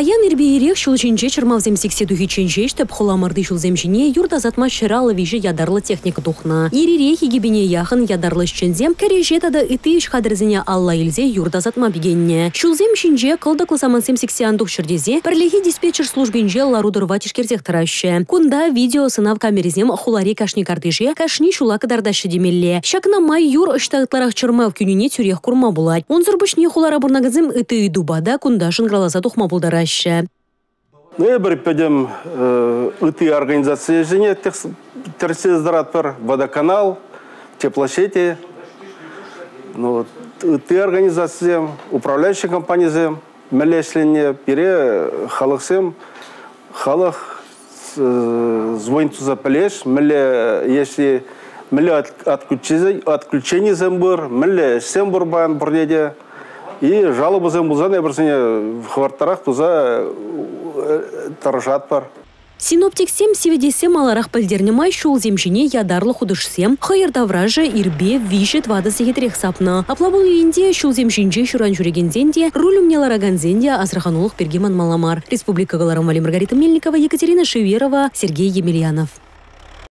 Паян ирпе ирех ҫул ҫинче чӑрмавсем сиксе тухиччен ҫеҫ тӗп хуламӑрти ҫулсем ҫине юр тасатма 153 ятарлӑ техника тухнӑ. Ир-ирех 2000 яхӑн ятарлӑ ӗҫченсем кӗреҫе тата ытти ӗҫ хатӗрӗсене алла илсе юр тасатма пикеннӗ. Ҫулсем ҫинче кӑлтӑклӑ самантсем сиксе ан тухчӑр тесе пӗрлехи диспетчер службинче лару-тӑрӑва тишкерсех тӑраҫҫӗ. Кунта видеосӑнав камерисем хулари кашни картише, кашни ҫула кӑтартаҫҫӗ темелле. Ҫакна май юр ӑҫта ытларах чӑрмав кӳнине тӳрех курма пулать. Унсӑр пуҫне хулара пурӑнакансем ытти ыйтупа та кунта шӑнкӑравласа тухма пултараҫҫӗ. Эпир пӗтӗм ытти организацисене тӗрӗслесе тӑратпӑр. Водоканал, теплосети, ытти организацисем, управляющи компанисем мӗнле ӗҫленине пире халӑхсем, халӑх звонить туса пӗлеш, мӗнле если мӗнле отключенисем пур, мӗнле ӗҫсем пур паян пурне те. И жалобӑсем пулсан эпир сене хӑвӑртрах туса тӑрӑшатпӑр. Синоптиксем сивӗтессе маларах пӗлтернӗ май ҫулсем ҫине ятарлӑ хутӑшсем хӑйӑр таврашӗ ирпе 3-4 сехетрех сапнӑ. Апла пулин те ҫулсем ҫинче ҫуран ҫӳрекенсен те, руль умне ларакансен те асӑрханулӑх пирки манмалла мар. Республика кӑларӑм валли Маргарита Мельникова, Екатерина Шеверова, Сергей Емельянов.